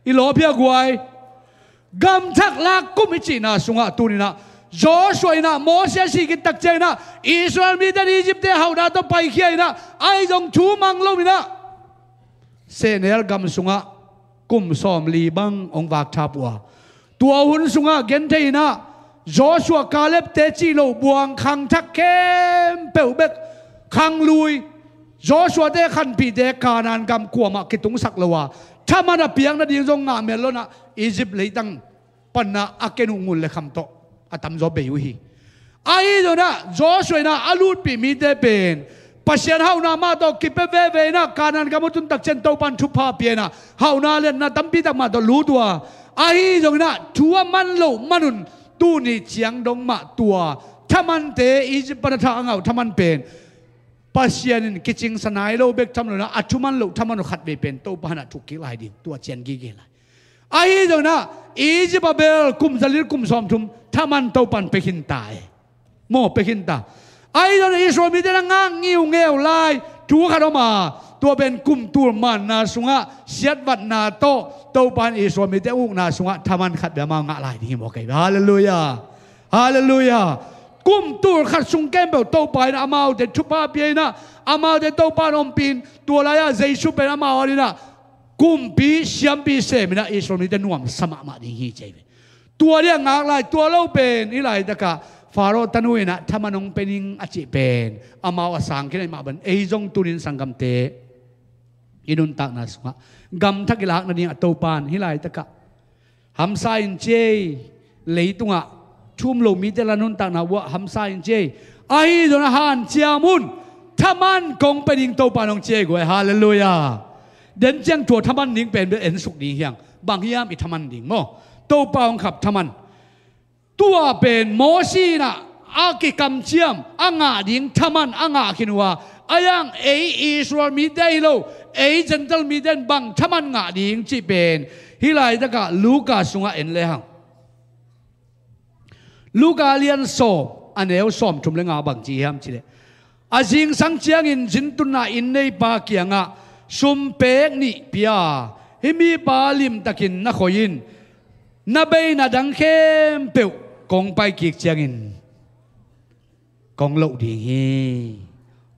I lawp hia guai? Gam thak lak kum i cihna sungah tuninah Joshua inah Moses a sih khit tak cianginah Israel mite in Egypt-te hauhna tawh paikhia inah ahi zong thu mang loinah sehnel gam sungah kum sawmli bang hong vakthap uh a, tua hun sungah genthei inah Joshua Caleb-te cih loh buang khangthak khempeuh bek khanglui, Joshua-te khanpihte Kanaan gam kuamah kitungsak lo a, thaman a piak nading zong ngah mel lonah Egypt leitang panah a ken uh ngun le kham tawh a tamzaw bei uh hi. Ahi zonah Joshua inah a lutpih mite pen Pasian hauhna mah tawh kipia veve inah Kanaan gam uh tun tak ciang Topan thupha pia inah hauhna liatna tampi tak mah tawh lut uh a, ahi zonginah thu a man loh manun tuni ciang dong mah tua thamante Egypt pana thak a ngah uh thaman pen Pasian in kicingsa nai lo bek tham loinah a thuman loh thaman uh khatvei pen Topa hanah thuk kik lai ding tua cian gige lai. Ahi zonginah Egypt a bel kum zali le kum sawmthum thaman Topan pia khin ta e. Maw, pia khin ta. Ahi zonginah Israel mite na ngak ngiungeu lai thu khat om a, tua pen kum tul manna sungah siatvatna tawh Topa in Israel mite ukna sungah thaman khat bek amau ngah lai ding hi maw kei. Halleluiah. Halleluiah. Kum tul khat sung khempeuh Topa in amaute thupha pia inah amaute Topa in ompih in tua lai-ah Jesu pen amau adinah kumpi siampi seminah Israel mite nuamsa mahmah ding hi ci hi ve. Tua dingah ngak lai, tua lo pen hih laitakah Faro tanu inah thaman hong pia ning a cih pen amau a sang khin ahih mah bangin ei zong tunin sanggamte i nuntakna sungah gam thak i lak nadingah Topan hih laitakah hamsa in ci ei, leitungah thu um lo mite la nuntakna uhah hamsa in ci ei. Ahi zonginah hanciam un, thaman kong pia ding Topan hong ci ei guai. Halleluiah. Den ciang tua thaman ding pen bel ensuk ding hiang. Bang hiam i thaman ding maw? Topa hong khap thaman. Tua pen Mosi inah a kikamciam a ngah ding thaman a ngah khin uh a, a yang ei Israel mite hi lo, ei Gentile mite in bang thaman ngah ding cih pen hih laitakah Luka sungah en lehang. Luka lian sawm a neu sawmthum le nga bang ci hiam cihleh, a zingsang ciangin zintunna inn neipa kiangah sum pek nih pia, hih mipa limtakin na khoi in, na beina dang khempeuh kong paikik ciangin kong loh ding hi.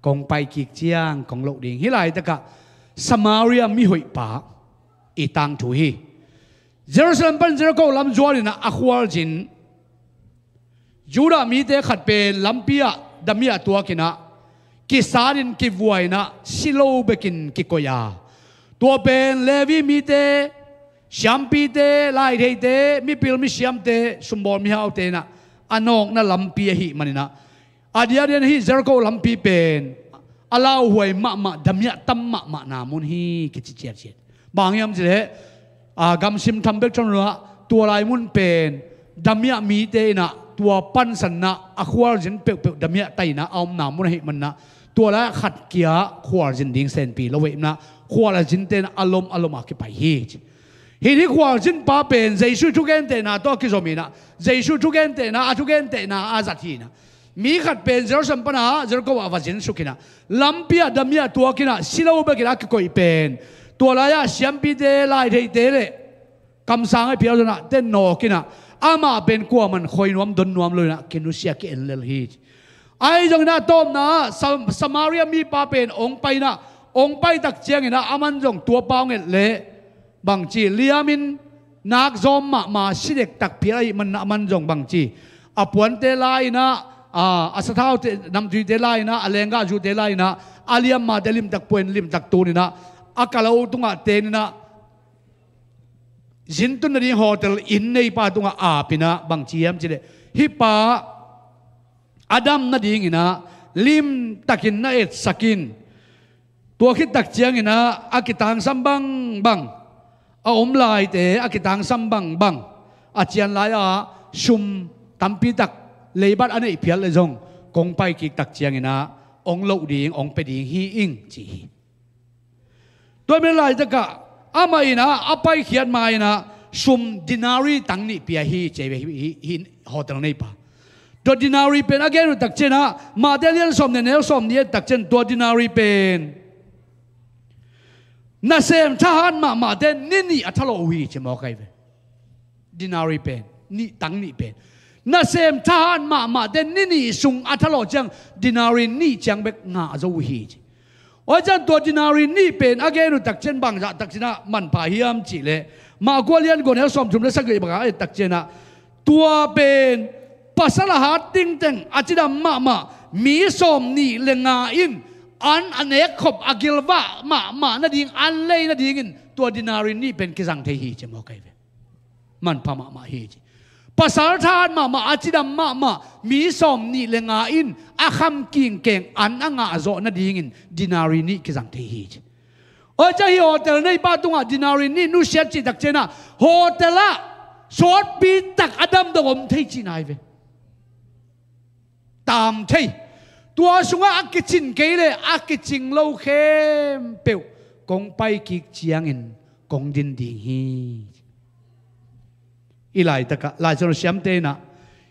Kong paikik ciang kong loh ding hi. Hih laitakah Samaria mihoihpa i tangthu hi. Jerusalem pan Jericho lam zuaninah a khualzin Judah mite khat pen lampi ah damiah tuakinah kisanin kivuainah si lo bekin kikoih a, tua pen Levi mite, siampite, laitheite, mipil misiamte, sumbawl mihaute inah a nawkna lampi ahih maninah, a diakdiak hih Jericho lampi pen a lauhuai mahmah, damiah tam mahmahna mun hi kici ciatciat. Bang hiam cileh, a, gamsim tham bek tham lo ah, tua lai mun pen damiah mite inah tua pansanna a khualzin peuhpeuh damiah taina a omna mun ahih manna, tua lai khat kia khualzin ding senpi lo veina, khualzin tenah a lom a lom a kipai hi. Hih ni khualzin pa pen Jesu thugentehna tawh a kizom inah, Jesu thugentehna, a thugentehna a zat hi inah, mi khat pen Jerusalem pana Jericho ah va zinsuk inah, lampi ah damiah tuak inah, si lo bekin a kikoih pen, tua lai-ah siampite, laitheite le kamsang a phial zonah ten nawk inah, amah pen kuaman khoi nuam don nuam lo inah kinusia ki-en lel hi. Ahi zong inah tawpna ah Sa-, Samaria mipa pen ong pai inah, ong pai tak ciang inah aman zong tua pa ong et leh bangci liamin nak zawm mahmah, si dektak phial ahih manna aman zong bangci a puante la inah, a, a sathaute namtuite la inah, a lenggahzute la inah, a liammate limtak puain limtak tun inah, a kalo tungah ten inah, zintun nading hotel inn neipa tungah ap inah bangci hiam cileh, hih pa a dam nading inah limtakin na etsak in. Tua khit tak ciang inah a kitangsam bangbang, a om laite a kitangsam bangbang, a cian lai-ah sum tampi tak leibat a neih phial le zong kong pai kik tak ciang inah ong loh ding, ong pia ding hi ing ci hi. Tua mi laitakah amah inah a paikhiat ma inah sum denari tang nih pia hi ci hi, hi, hi hotel neipa. Tua denari pen a gen uh tak cianah Mate lian sawm nih, neu sawm nih et tak cian tua denari pen nasem thahat mahmahte ni nih a thalawh uh hi ci mawk ahi ve. Denari pen, nih tang nih pen, nasem thahat mahmahte ni nih sung a thalawh ciang denari nih ciang bek ngah zo uh hi ci. Oi cian tua denari nih pen a gen uh tak cian bangzah tak cianah manpha hiam cihleh, Marka lian kua, neu sawm thum le sagih bangah et tak cianah, tua pen pasal a hat tingteng a cidam mahmah mi sawm nih le nga in an a nekkhop, a gilvah mahmah nading, an lei nadingin tua denari nih pen kizang thei hi ci mawk ahi ve. Manpha mahmah hi ci. Pasal thahat mahmah, a cidam mahmah mi sawm nih le nga in a kham kingkeng an a ngah zawh nadingin denari nih kizang thei hi ci. Oi cian hih hotel neipa tungah denari nih nusiat cih tak cianah hotel ah sawtpi tak a dam dong om thei cihna hi ve. Tam thei. Tua sungah a kicin kei le a kicing lo khempeuh kong pai kik ciangin kong din ding hi. I laitakah Lai Siangtho siamte inah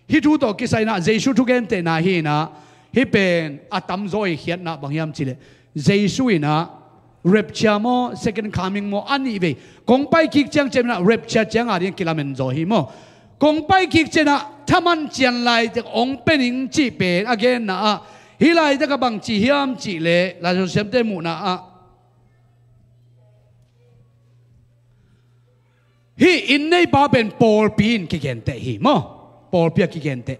hih thu tawh kisai inah Jesu thugentehna hi inah, hih pen a tamzaw i khiatna bang hiam cihleh, Jesu inah rapture maw, second coming maw, a nih vei. Kong pai kik ciang ciam inah rapture ciang a ding kilamen zaw hi maw. Kong pai kik cianah thaman cian laitak ong pia ning cih pen a genna ah, hih laitakah bang ci hiam cihleh Lai Siangtho siamte muhna ah, hih inn neipa pen pawlpi in kigenteh hi maw. Pawlpi a kigenteh.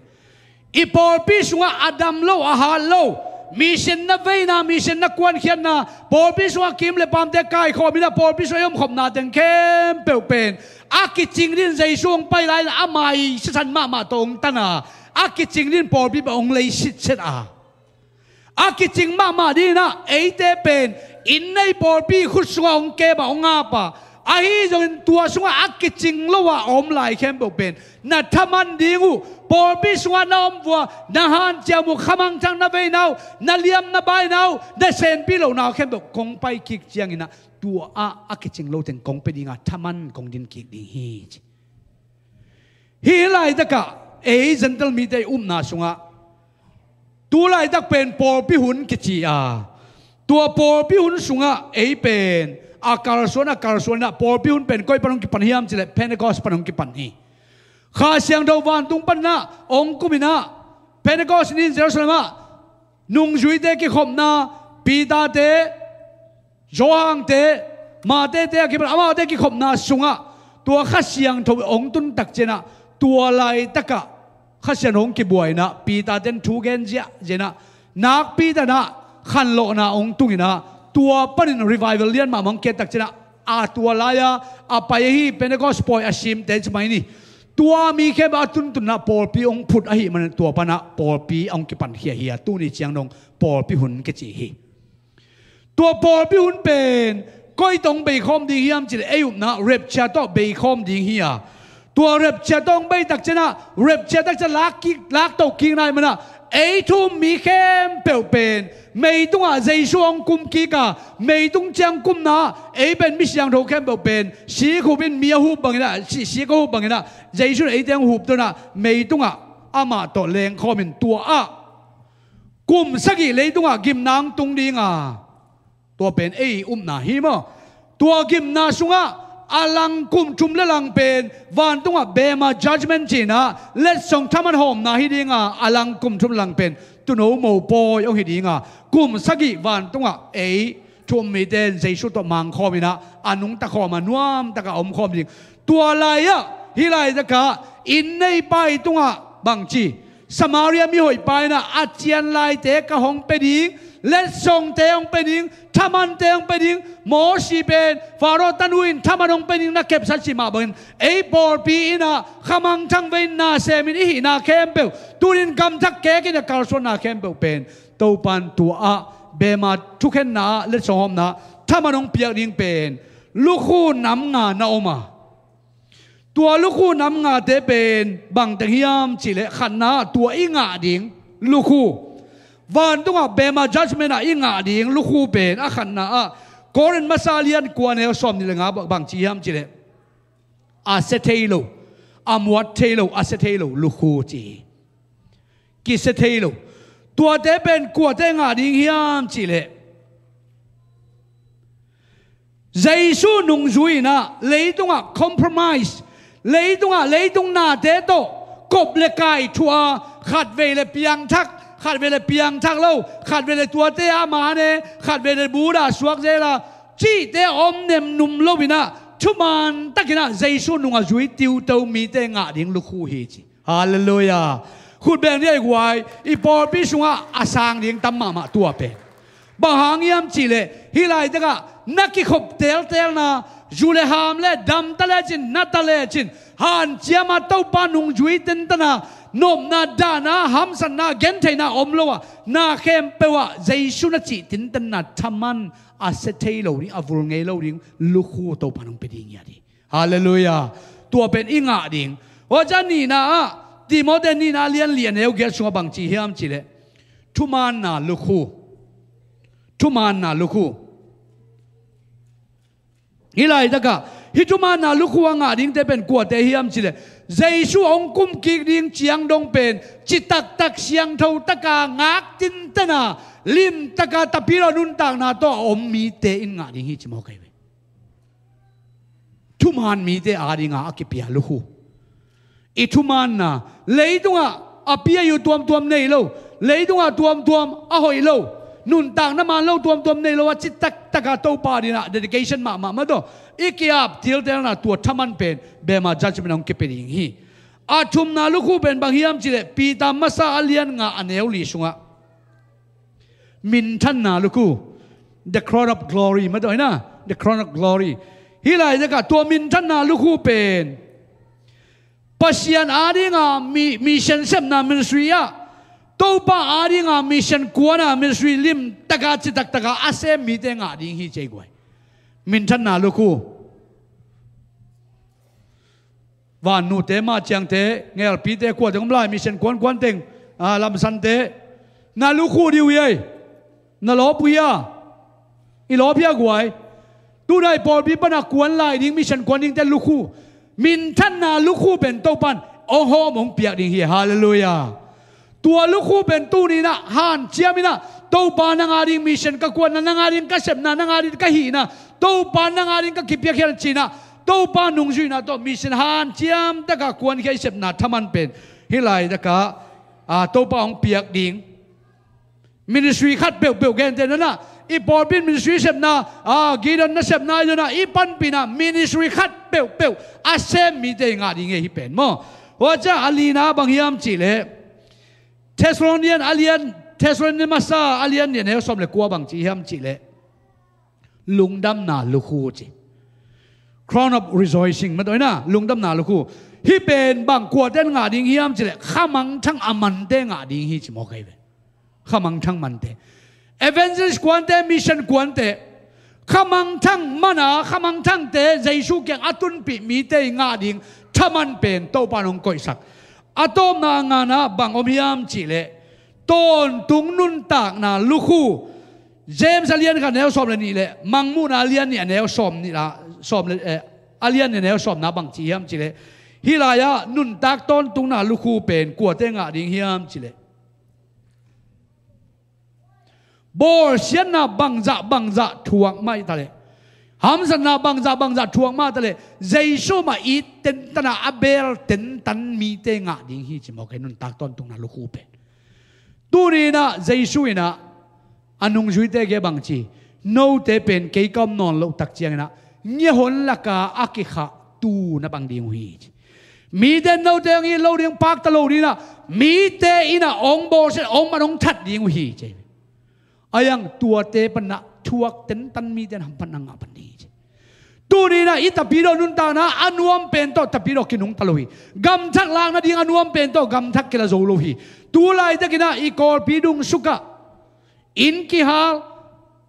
I pawlpi sungah a dam lo, a hat lo, mission na veina, mission na kuankhiatna, pawlpi sungah kim le pamte kaikhawm inah pawlpi sungah i omkhopna teng khempeuh pen a kicing din Jesu hong pai lai-in a mai sisan mahmah tawh hong tan a, a kicing din pawlpi pen hong lei sitset a, a kicing mahmah dinginah eite pen inn nei pawlpi khut sungah hong kep a, hong ap a, ahi zongin tua sungah a kicing lo a a om lai khempeuh pen na thaman ding uh, pawlpi sungah na om vua, na hanciam uh, khamangthang na veina uh, na liam na baina uh, na senpi lohna uh khempeuh kong pai kik cianginah tua ah a kicing lo teng kong pia dinga thaman kong din kik ding hi ci. Hih laitakah ei Gentile mite i upna sungah tu laitak pen pawlpi hun kici a, tua pawlpi hun sungah ei pen a kalsuan a kalsuan inah pawlpi hun pen koi pan hong kipan hiam cileh Pentecost pan hong kipan hi. Kha Siangtho vantung panah hong kum inah Pentecost ni in Jerusalem ah nungzuite kikhopna, Peter-te, Johan-te, Matthai-te a kipan amaute kikhopna sungah tua Kha Siangtho hong tun tak cianah tua laitakah Kha Siangtho hong kibuainah Peter-ten thu gen ziahziah inah nakpi tanah khanlawhna hong tunginah tua panin revival lian mahmah hong kiat tak cianah a tua lai-a a pai ahi Pentecost pawi a simte ci mai ni. Tua mi khempeuh a tuntunna pawlpi hong phut ahih manin tua panah pawlpi a hong kipankhia hi a, tuni ciang dong pawlpi hun kici hi. Tua pawlpi hun pen koi tawh hong beikhawm ding hiam cih leh ei upna rapture tawh beikhawm ding hi a, tua rapture tawh hong bei takcianah rapture takcian lak kik, lak toh kik nai manah ei thu um mi khempeuh pen meitungah Jesu hong kum kik a, meitung ciang kumna ei pen mi siangtho khempeuh pen sikhup in mi a hup banginah, si, sik a hup banginah Jesu in eite hong hup tunah meitungah amah tawh lengkhawm in tua ah kum sagih leitungah gimna hong tung ding a, tua pen ei upna hi maw? Tua gimna sungah a lang kum thum le lang pen vantungah bema judgment cinah letsong thaman hawmna hi ding a, a lang kum thum lang pen tuuno mopawi hong hi ding a, kum sagih vantungah ei thu um mite in Jesu tawh mangkhawm inah a nungta khawm a nuamtakah a omkhawm ding. Tua lai-ah hih laitakah inn neipa ii tungah bangci, Samaria mihoihpa inah a cianlaite ka hong pia ding, letsongte hong pia ding, thamante hong pia ding, Mosi pen Faro tanu in thaman hong pia ding na kepsa cih mah bangin ei pawlpi inah khamangthang vei in na semin i hihna khempeuh, tunin gamthak kekin a kalsuanna khempeuh pen Topan tua ah bema thukhenna ah letsong hawmna thaman hong piak ding pen lukhu nam nga na om a, tua lukhu nam ngate pen bangteng hiam cihleh khatna ah tua i ngah ding lukhu, vantungah bema judgment ah i ngah ding lukhu pen a khatna ah Korin masa a lian kua neu sawm nih le nga bangci hiam cihleh a sia thei lo, a muat thei lo, a sia thei lo lukhu ci hi. Kisia thei lo. Tuate pen kuate ngah ding hiam cihleh Jesu nungzui inah leitungah compromise, leitungah leitung nate tawh kop le kai thuah a, khatvei le piangthak, khatvei le piangthak lo, khatvei le tuate a mane, khatvei le Buddha suak zel a cihte a om nemnum lo inah thuman takinah Jesu nung a zui tiuto mite ngah ding lukhu hi ci. Halleluiah. Khut beng dih a i guai, i pawlpi sungah a sang ding tam mahmah tua pen. Bang hang hiam cihleh hih laitakah na kikhop teltelna, zu le ham le damta lecin nata lecin hanciama Topa nungzui tintana nopna dahna hamsatna gentheihna om lo ah na khempeuh ah Jesu na cih tintanna thaman a sia thei lo ding, a vul ngei lo ding lukhu Topa nong pia ding hi a dih. Halleluiah. Tua pen i ngah ding. Huaca nihna ah Timote nihna lian li a neu giat sungah bangci hiam cihleh thumaanna lukhu. Thumaanna lukhu. Hih laitakah hih thumaanna lukhu a ngah dingte pen kuate hiam cihleh Jesu hong kumkik ding ciang dong pen citaktak siangtho taka ngak tintana limtaka tapilo nuntakna tawh a om mite in ngah ding hi ci maw kei ve. Thuman mite adinga a kipia lukhu. I thumanna leitungah a pia uh tuamtuam nei lo, leitungah tuamtuam a hoih lo, nuntakna man lo tuamtuam nei lo a citaktakah Topa dinah dedication mahmah mataw i kiap tiltelna tua thaman pen bema judgment hong kipia ding hi. A thumna lukhu pen bang hiam cihleh Peter masa a lian nga a neu li sungah minthanna lukhu, the crown of glory mataw inah, the crown of glory. Hih laitakah tua minthanna lukhu pen Pasian adinga mi, mission sepna ministry ah Topa adinga mission kuana ministry limtaka citaktakah a sem mite ngah ding hi cei guai. Minthanna lukhu. Vannute, mahciangte, ngelpite, kuate om lai mission kuankuan teng, a, lamsante na lukhu dih uh hi ei. Na lawp uh hia? I lawp hia guai? Tunai pawlpi pana kuan lai ding mission kuan dingte lukhu, minthanna lukhu pen Topan hong hawm hong piak ding hi. Halleluiah. Tua lukhu pen tuninah hanciaminah Topa nang ading mission ka kuanna, nang ading ka sepna, nang ading ka hihna, Topa nang ading ka kipiakhia cinah Topa nungzuihna tawh mission hanciam takah kuankhia i sepna thaman pen hih laitakah a, Topa hong piak ding ministry khat peuhpeuh gente nanah i pawlpi in ministry sepna, a, Gideon nasepna i donah i panpihna ministry khat peuhpeuh a sem mite i ngah ding hi pen maw? Huaca a lina bang hiam cihleh Thessalonian a lian, Thessalonian masa a lian nih a neu sawm le kua bang ci hiam cihleh lungdamna lukhu ci. Crown of rejoicing mataw inah, lungdamna lukhu. Hih pen bang kuate in ngah ding hiam cih leh khamangthang a mante ngah ding hi ci mawk ahi ve. Khamangthang mante, evangelist kuante, mission kuante, khamangthang man a khamangthangte Jesu kiang a tunpih mite i ngah ding thaman pen Topa in hong koihsak. A tawpna ngan ah bang om hiam cih leh tawntung nuntakna lukhu. James a lian khat a neu sawm le nih le Mangmuhna a lian nih a neu sawm nih la, sawm le, eh, a lian nih a neu sawmna bang ci hiam cih leh, hih lai-ah nuntak tawntungna lukhu pen kuate ngah ding hiam cih leh, bawlsiatna bangzah bangzah thuak mah i ta leh, hamsatna bangzah bangzah thuak mah i ta leh, Jesu mah it tentan a, a beel tentan mite ngah ding hi ci mawk ahi, nuntak tawntungna lukhu pen. Tuni in ah Jesu in ah a nungzuite kiang bang ci, note pen kei ka om nawn loh tak ciangin ah ngiahon laka a kikhah tuu na bang ding uh hi ci. Mite in note hong it lo ding, pakta lo ding in ah, mite in ah hong bawlsiat, hong man, hong that ding uh hi ci. A iang tuate pan ah thuak tentan mite in hamphatna ngah pan ding hi ci. Tuni in ah i Tapidaw nuntakna a nuam pen tawh Tapidaw kinungta lo hi. Gamthak lak nading a nuam pen tawh gamthak kila zo lo hi. Tu laitakin ah i Kawlpi dungsuk ah inn kihal,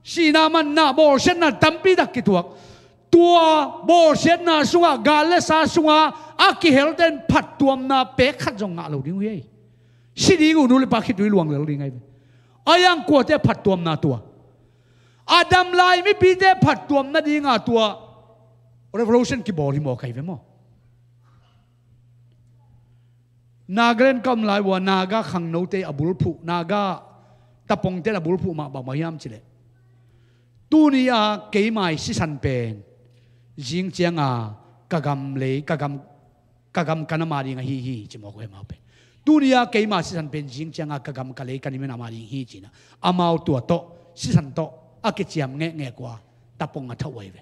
sihna manna, bawlsiatna tampi tak kituak. Tua bawlsiatna sungah, gal le sa sungah a kihelte in phattuamna pek khat zong ngah lo ding uh hi. Si ding uh, nu le pa khitui luang lel ding ahi ve. A iang kuate phattuamna tua? A dam lai mipite phattuam nadinga tua revolution kibawl hi mawk ahi ve maw? Nagaland ka om lai uh a, Naga khangnote a bulphuh, Naga tapongte a bulphuh mah bangmah hiam cih leh, tuni a keima i sisan pen zing cianga ka gam lei, ka gam, ka gam ka na ma ding ahi hi ci mawk uh hi amau pen. Tuni a keima sisan pen zing cianga ka gam ka lei ka nimin a ma ding hi ci-in ah amau tua tawh, sisan tawh a kiciam ngekngek uh a, tapong a thah uh ahi ve.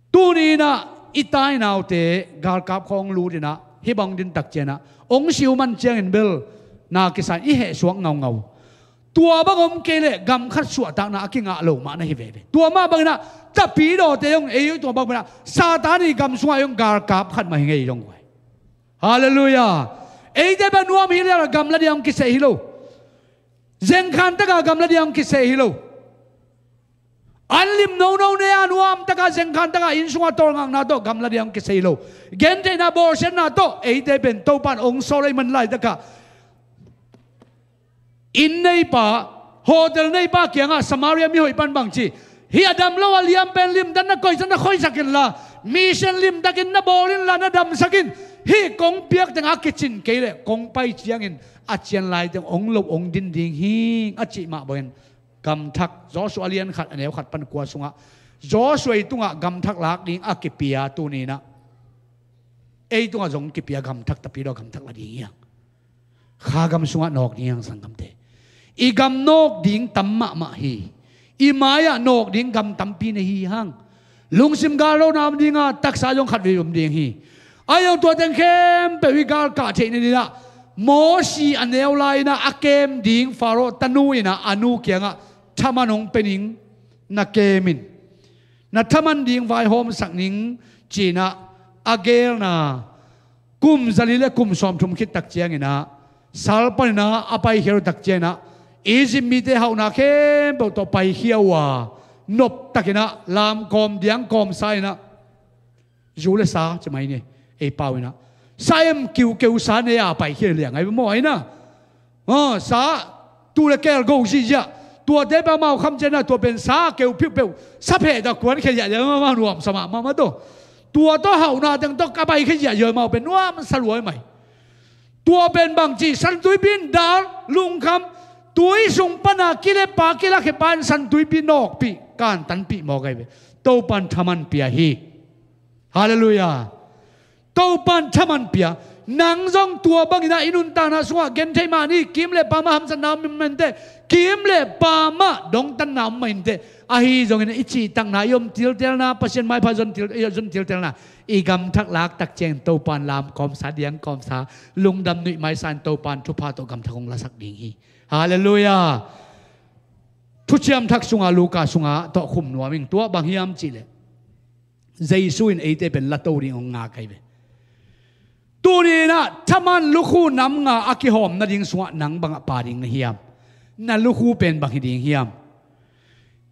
Tuni in ah i tainaute galkap khawng lut in ah hih bang din tak ciangin ah hong si uh man ciangin bel na kisa in i hehsuak ngaungau. Tua bang om kei leh gam khat suahtakna a kingah lo mah na hi veve. Tua mah bangin ah Tapidawte zong ei uh tua bang bangin ah Satan i gam sungah zong galkap khat mah hi ngei zong uh hi. Halleluiah. Eite bang nuam hi leh gam la ding hong kiseh hi lo. Zengkhan taka gam la ding hong kiseh hi lo. An lim nono ne a nuam taka, zengkhan taka inn sunga tawlngakna tawh gam la ding hong kiseh hi lo. Gentheihna, bawlsiatna tawh eite pen Topa in hong sawl ahih man laitakah inn neipa, hotel neipa kiangah Samaria mihoih pan bang ci, hih a dam lo a liam pen limtak na koih, na khoisak inla, mission limtakin na bawl inla, na damsak in. Hih kong piak teng a kicin kei leh kong pai ciangin a cian lai teng hong lo hong din ding hi, a cih mah bangin gamthak, Joshua a lian khat a neu khat pan kua sungah Joshua i tungah gamthak lak ding a kipia, tuni in ah ei tungah zong kipia gamthak, Tapidaw gamthak la ding hi hang. Kha gam sungah nawk ding hi hang sanggamte. I gam nawk ding tam mahmah hi. I mai-ah nawk ding gam tampi na hi hang. Lungsim gal lona om dinga, taksa zong khatvei om ding hi. Ahi zong tua teng khempeuh i galkah theih nadingin ah Mosi a neu lai-in ah a kem ding Faro tanu in ah a nu kiangah thaman hong pia ning, na kem in, na thaman ding vaihawmsak ning ci-in ah a gelna, kum zali le kum sawmthum khit tak ciangin ah sal panin ah a paikhia uh tak ciangin ah Egypt mite hauhna khempeuh tawh paikhia uh a, noptakin ah lamkawm diangkawm sa in ah, zu le sa ci mai ni, ei pau in ah, sa em kiukeu sa ne a paikhia liang ahi maw, ahi na. Aw, sa, tu le kel go zihziah. Tuate pen amau kham ciangin ah tua pen sa keu phiuhpeuh, sa pheh tawh kuankhia ziahziah, amau nuamsa mahmah mah tawh. Tua tawh hauhna teng tawh ka paikhia ziahziah, amau pen nuamsa lua mai. Tua pen bangci, Santuipi in dal, lungkham, tui sung pana kilepa, kilakhia pa in Santuipi nawkpih, kantanpih mawk ahi ve. Topa in thaman pia hi. Halleluiah. Topa in thaman pia. Nang zong tua bangin ah i nuntakna sungah gentheih mah ni, kim le pam ah hamsatna om mah inteh, kim le pam ah dongtanna om mah inteh. Ahi zongin i cihtakna, i om tiltelna, Pasian maipha zon til, i zon tiltelna, i gamthak lak tak ciangin Topa in lamkawmsa, diangkawmsa, lungdam nuihmaisa in Topa in thupha tawh gamthak hong lasak ding hi. Halleluiah. Thuciam Thak sungah, Luka sungah tawh khum nuam ing, tua bang hiam cih leh Jesu in eite pen lato ding hong ngak ahi ve. Tuni-in ah thaman lukhu nam nga a kihawm nading sungah nang bangah pha ding na hiam? Na lukhu pen bang hi ding hiam?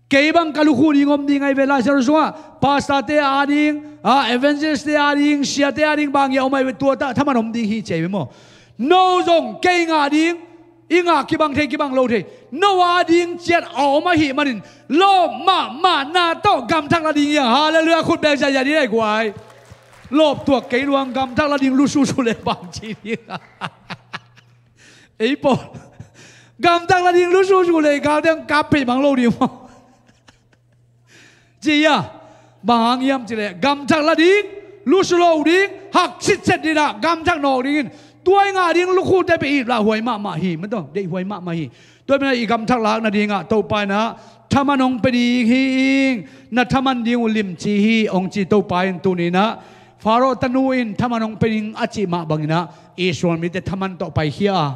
Kei bang ka lukhu ding om ding ahi ve. Lai Siangtho sungah pastor-te a ding, a, evangelist-te a ding, siate a ding bang hi a om ahi ve. Tua thaman om ding hi ci ahi ve maw. No zong kei ngah ding, i ngah kibang thei kibang lo thei, no a ding ciat a om ahih manin lawp mahmahna tawh gamthak la ding hi hang. Halleluiah. Khut beng ziahziah ding ahi guai. Lawp tuak kei nuang, gamthak la ding lususu le bang ci ding. Ei pawl, gamthak la ding lususu le galte hong kap pei mang lo ding maw? Ci a, bang hang hiam cileh gamthak la ding, lusu lo ding, hak sitset ding ah gamthak nawk dingin tua i ngah ding lukhute pen iplah huai mahmah hi, mataw, deih huai mahmah hi. Tua pen ah i gamthak lak nadingah Topa in ah thaman hong pia ding hi ing, na thaman ding uh limci hi hong ci. Topa in tuni-in ah Pharaoh tanu in thaman hong pia ding a cih mah bangin ah Israel mite thaman tawh paikhia a,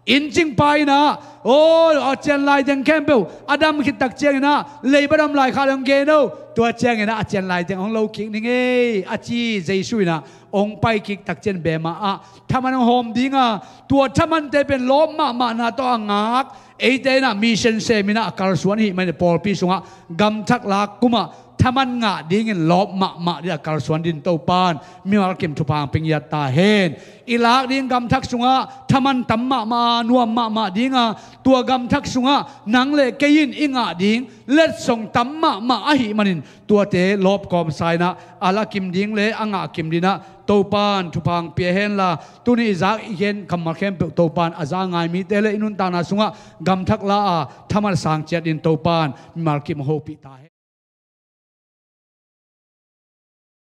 inncingpa in ah, aw, a cian lai teng khempeuh a dam khit tak ciangin ah, leiba dam lai kha le hong gen o, tua ciangin ah a cian lai teng hong lo kik ning ei, a ci. Jesu in ah hong pai kik tak ciang beh mah ah thaman hong hawm ding a, tua thamante pen lawp mahmahna tawh a ngak, eite in ah mission sem in ah a kalsuan ahih manin pawlpi sungah gamthak lak kum ah thaman ngah dingin lawp mahmah ding a kalsuan dingin Topa in mimal kim thupha hong pia ngiat ta hen. I lak ding gamthak sungah thaman tam mahmah a, nuam mahmah ding a, tua gamthak sungah nang le kei in i ngah ding letsong tam mahmah ahih manin tuate lawp kawmsa in ah a la kim ding le a ngah kim dingin ah Topa in thupha hong pia hen la, tuni i zak i gen kammal khempeuh Topa in a za a ngai mite le i nuntakna sungah gamthak la a thaman sang ciat dingin Topa in mimal kim hong hopih ta hen.